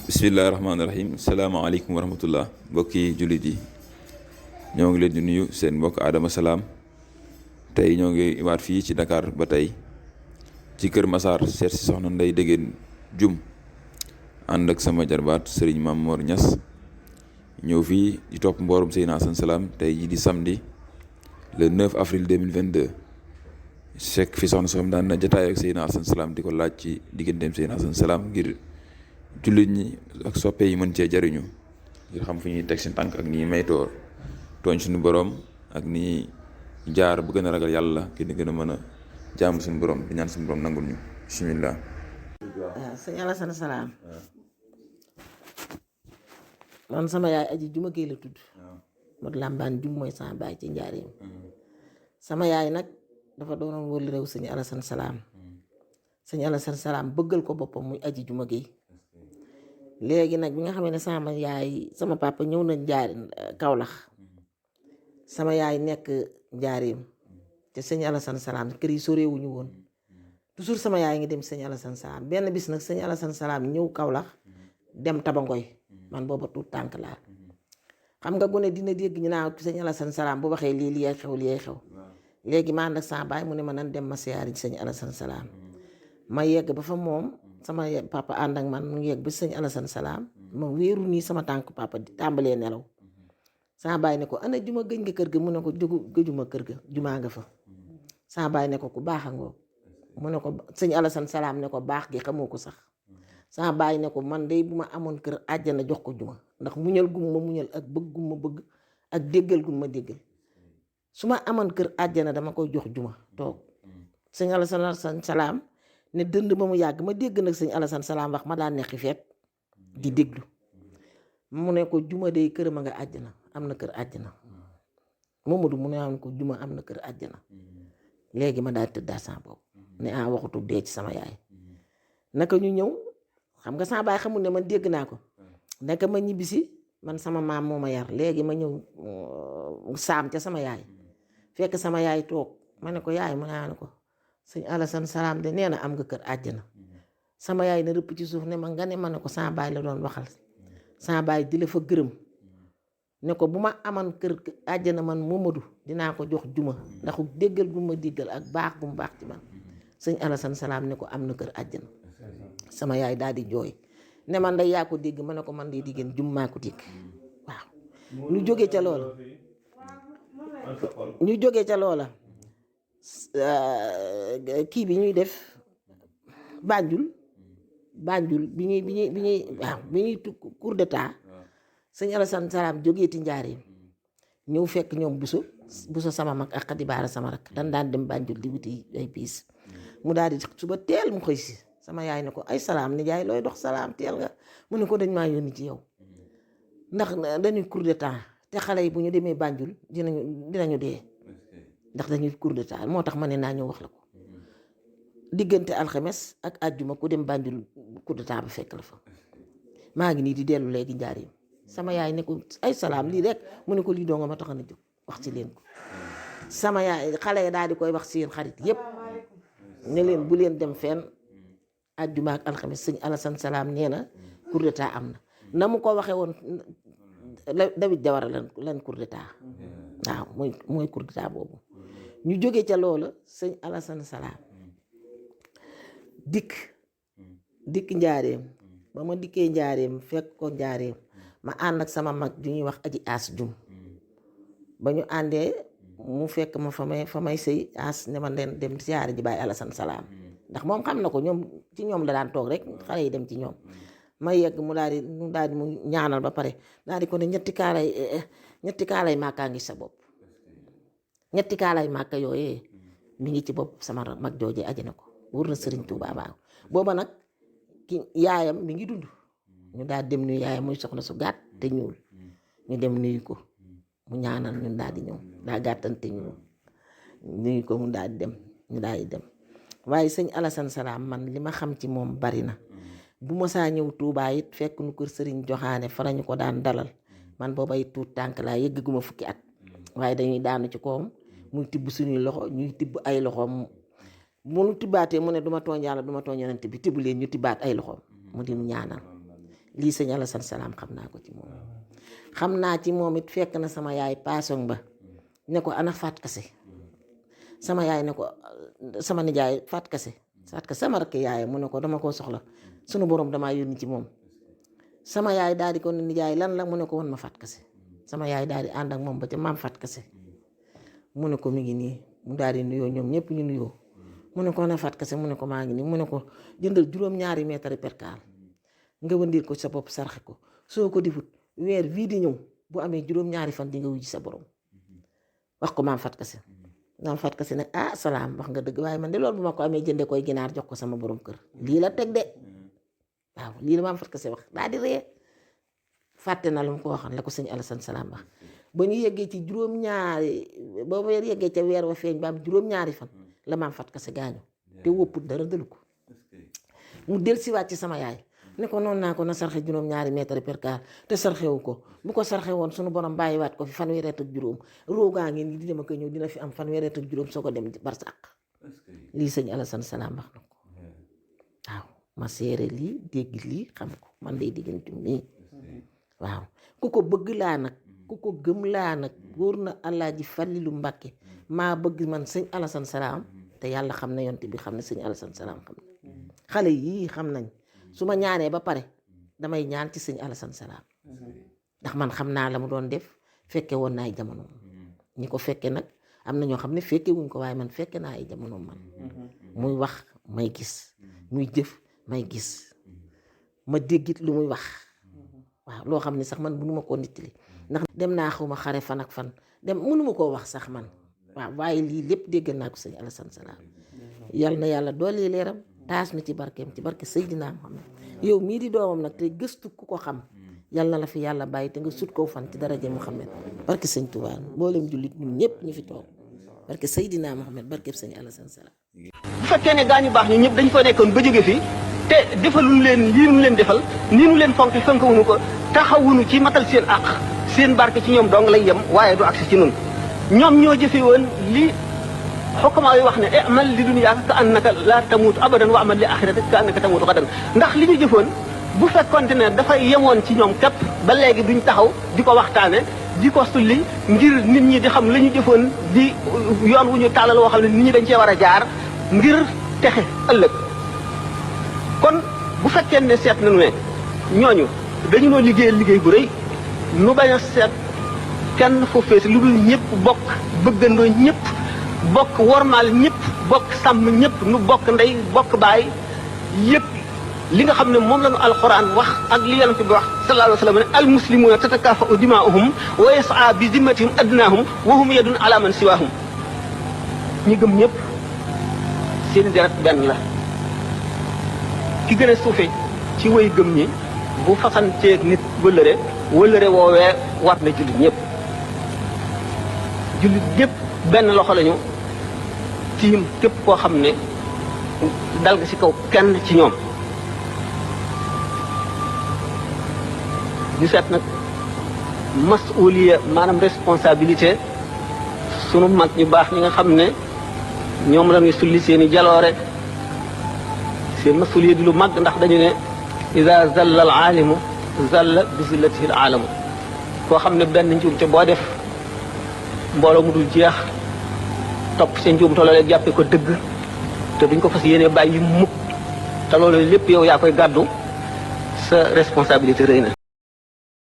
bismillahi rahmaani rahim salaamaaleykum wa rahmatullah mbokki jullit yi ñoo ngi leen di nuyu seen mbokk Adama Salam tey ñoo ngi waat fii ci Dakar ba tey ci Kër Massar seet si soxna Ndeye Degene Dioum ànd ak sama jarbaat Serigne Mame Mor Niass ñëw fii di topp mboorum Seydina Assane Salam tey jii di samedi le 9 avril 2022 fekk fi soxna soxam daan na jataay ak Seydina Assane Salam di ko laaj ci digganteem Seydina Assane Salam ngir jullit ñi ak soppe yi mën cee jariñu ngir xam fu ñuy teg seen tànk ak nii maytoor tooñ suñu borom ak nii jaar bu gën a ragal yàlla ki di gën a mën a jaamu suñu borom di ñaan suñu borom nangul ñu bismillah. waaw sëñ Alassane Salam man sama yaay aji juma géey la tudd mot làmbaan jum mooy sama baay ci njaareem sama yaay nag dafa doonoon wël réew sëñ Alassane Salam sëñ Alassane Salam bëggal ko boppam muy aji juma géey léegi nag bi nga xam ne sama yaay sama papa ñëw na Kaolack sama yaay nekk njaareem te sëñ Alassane Salam kër yi soreewuñu woon toujours sama yaay ngi dem sëñ Alassane Salam benn bis nag sëñ Alassane Salam ñëw Kaolack dem Tabangoy man booba tuut tànk laa xam nga gone dina dégg ñu naa sëñ Alassane Salam bu waxee lii li xew léegi ma ànd ak sama baay mu ne ma nan dem ma siyaari sëñ Alassane Salam ma yegg ba fa moom sama papa ànd ak man mu yegg ba sëñ Alassane Salam ma wéeru nii sama tànk papa di tàmbalee nelaw sama baay ne ko ana juma gëj nga kër ga mu ne ko gëjuma kër ga jumaa nga fa sama baay ne ko ku baax a ngoo mu ne ko sëñ Alassane Salam ne ko baax gi xamoo ko sax sama baay ne ko man de bu ma amoon kër àjjana jox ko juma ndax muñal gum ma muñal ak bëgg gum ma bëgg ak déggal gum ma déggal su ma amoon kër àjjana dama koy jox juma toog sëñ Alassane Salam ne dënd ba mu yàgg ma dégg nag sëñ Alassane Salam wax ma daan neexi feet di déglu mu ne ko juma de këram a nga àjjana am na kër àjjana Momadou mu ne am ko juma am na kër àjjana léegi ma daal tëddaa sama bopp ne waxutu dee ci sama yaay naka ñu ñëw xam nga sama baay xamul ne man dégg naa ko naka ma ñibbisi man sama maam moo ma yar léegi ma ñëw saam ca sama yaay fekk sama yaay toog ma ne ko yaay mu ne ko sëñ Alassane Salam de nee na am nga kër àjjana sama yaay ne rëpp ci suuf ne ma nga ne ma ne ko sama baay la doon waxal sama baay di la fa gërëm ne ko bu ma aman kër àjjana man Momadou dinaa ko jox juma ndax déggal gu ma déggal ak baax gu mu baax ci man sëñ Alassane Salam ne ko am na kër àjjana sama yaay daal di jooy ne man day yaa ko dégg ma ne ko man de diggéen jum maa ko dégg waaw ñu jóge ca loola kii bi ñuy def Banjul bi ñuy cour d'état sëñ Alassane Salam jógeeti njaareem ñëw fekk ñoom buso sama mag ak Xadi Baara sama rak dan daan dem Banjul di wuti ay piis mu daal di suba teel mu xëy si sama yaay ne ko ay Salam ni jaay looy dox Salam teel nga mu ne ko dañ maa yónni ci yow ndax dañuy cour d'état te xale yi bu ñu demee Banjul dinañu dee ndax dañuy cour d'état moo tax ma ne naa ñëw wax la ko diggante alxames ak àjjuma ku dem Banjul cour d'état ba fekk la fa maa ngi nii di dellu léegi njaareem sama yaay ne ko ay Salam lii rek mu ne ko lii doo nga ma tax a jóg wax ci leen ko sama yaay xale yi daal di koy wax seen xarit yépp ne leen bu leen dem fenn àjjuma ak alxames sëñ Alassane Salam nee na cour d'état am na mu ko waxee woon David Jawara lan cour d'état waaw mooy cour d'état boobu ñu jóge ca loola sëñ Alassane Salam dikk njaareem ba ma dikkee njaareem fekk ko njaareem ma ànd ak sama mag ju ñuy wax aji as jum ba ñu àndee mu fekk ma fa may sëy as ne ma leen dem siyaare ji Baay Alassane Salam ndax moom xam na ko ñoom ci ñoom la daan toog rek xale yi dem ci ñoom ma yegg mu daal di mu ñaanal ba pare daal di ko ne ñetti kaalay màkkaa ngi sa bopp ñetti kaalay màkka yooyee mi ngi ci bopp sama mag jooje aji na ko wóor na Sëriñ Tuubaa baaw booba nag ki yaayam mi ngi dund ñu daal dem nuyu yaayam muy soxna su gàtt te ñuul ñu dem nuyu ko mu ñaanal ñun daal di ñëw daa gàttante ñuul nuyu ko mu daal di dem ñu daal di dem waaye sëñ Alassane Salam man li ma xam ci moom bari na bu ma saa ñëw Tuubaa it fekk nu kër sëriñ Joxaane fa lañu ko daan dalal man booba it tuut tànk laa yëgguma fukki at waaye dañuy daanu ci koom muy tibb suñuy loxo ñuy tibb ay loxoom bu nu tibbaatee mu ne duma tooñ yàlla duma tooñ yonent bi tibb leen ñu tibbaat ay loxoom mu di ñaanal lii sëñ Alassane Salam xam naa ko ci moom. xam naa ci moom it fekk na sama yaay paasong ba ne ko ana Faat Kase sama yaay ne ko sama nijaay Faat Kase sama rakk yaay mu ne ko dama koo soxla sunu borom damaa yónni ci moom. sama yaay daal di ko ne nijaay lan la mu ne ko won ma Faat Kase sama yaay daal di ànd ak moom ba ca maam Faat Kase mu ne ko mi ngi nii mu daal di nuyoo ñoom ñëpp ñu nuyoo mu ne ko ana Faat Kase mu ne ko maa ngi nii mu ne ko jëndal juróom-ñaari mètre perkaal nga wëndir ko sa bopp sarxe ko soo ko difut weer wii di ñëw bu amee juróom-ñaari fan di nga wujji sa borom wax ko maam Faat Kase maam Faat Kase nag Salaam wax nga dëgg waaye man de loolu bu ma ko amee jënde koy ginaar jox ko sama borom kër lii la teg de waaw lii la maam Faat Kase wax daa di ree fàtte na lu mu ko waxoon la ko sëñ Alassane Salam wax ba ñu yeggee ci juróom-ñaari ba weer yeggee ca weer wa feeñ ba am juróom-ñaari fan la maam Faat Kase gaañu te wópput dara dëlu ko mu del siwaat ci sama yaay ne ko noonu naa ko na sarxe juróom-ñaari mètre perkaal te sarxewu ko bu ko sarxe woon sunu borom bàyyiwaat ko fi fanweeri at ak juróom roogaa ngeen ngi di dem ak ñëw dina fi am fanweeri at ak juróom soo ko dem barsàq lii sëñ Alassane Salam wax na ko waaw ma seere lii dégg lii xam ko man day diggantum nii waaw ku ko bëgg laa nag ku ko gëm laa nag wóor na Alaaji Falilu Mbàkke maa bëgg man sëñ Alassane Salam te yàlla xam na yonte bi xam ne sëñ Alassane Salam xam na xale yii xam nañ su ma ñaanee ba pare damay ñaan ci sëñ Alassane Salam ndax man xam naa la mu doon def fekke woon naa ay jamono ñi ko fekke nag am na ñoo xam ne fekke wuñ ko waaye man fekke naa ay jamono man muy wax may gis muy jëf may gis ma déggit lu muy wax waaw loo xam ne sax man mënuma koo nittali ndax dem naa xawma xare fan ak fan dem mënuma koo wax sax man waaw waaye lii lépp déggal naa ko sëñ Alassane Salam yal na yàlla doole leeram taas na ci barkeem ci barke Seydina Muhammad yow mii di doomam nag te gëstu ku ko xam yal na la fi yàlla bàyyi te nga sut koo fan ci daraje Muhammad barke sëñ Tuubaa mboolem jullit ñun ñëpp ñu fi toog barke Seydina Muhammad barke sëñ Alassane Salam. bu fekkee ne gaañu baax ñu ñëpp dañ fa nekkoon ba jóge fi te defaluñ leen lii nu leen defal nii nu leen fonk wuñu ko taxawuñu ci matal seen àq seen barke ci ñoom dong lay yem waaye du agsi ci nun ñoom ñoo jëfe woon li xokkamaa yi wax ne amal li dunyaa ka annaka laa tamuutu abadan wa amal li axiratika ka annaka tamuutu xadan ndax li ñu jëfoon bu fekkonte ne dafay yemoon ci ñoom képp ba léegi duñ taxaw di ko waxtaane di ko sulli ngir nit ñi di xam la ñu jëfoon di yoon wu ñu tàllal woo xam ne nit ñi dañ cee war a jaar ngir texe ëllëg kon bu fekkee ne seet nañu ne ñooñu dañu noo liggéey bu rëy nu bañ a seet kenn foofu fees lu dul ñëpp bokk bëggandoo ñëpp bokk wormaal ñëpp bokk sàmm ñëpp nu bokk ndey bokk baay yëpp li nga xam ne moom la ñu alxuraan wax ak li yonent bi wax sallallahu alayhi wa sallam ne almuslimuuna tatakaafa'u dimaa'uhum wa yas'a bi zimmatihim adnaahum wa hum yadun ala man siwaahum ñi gëm ñëpp seen deret benn la ki gën a suufe ci way gëm ñi bu fasanteeg nit wëllëre woowee war na jullit ñëpp jullit ñëpp benn loxo lañu tiim képp koo xam ne dal nga ci kaw kenn ci ñoom ñu seet nag masuliya maanaam responsabilité sunu mag ñu baax ñi nga xam ne ñoom la ñuy sulli seeni jaloore seen masuliya di lu mag ndax dañu ne ida zalla al aalimu zalla bi zillatihi al aalamu koo xam ne benn njuumte boo def mbooloo mu dul jeex topp seen njuumte loolee jàppe ko dëgg te duñ ko fas yéene bàyyi mukk te loolu lépp yow yaa koy gàddu sa responsabilité rëy na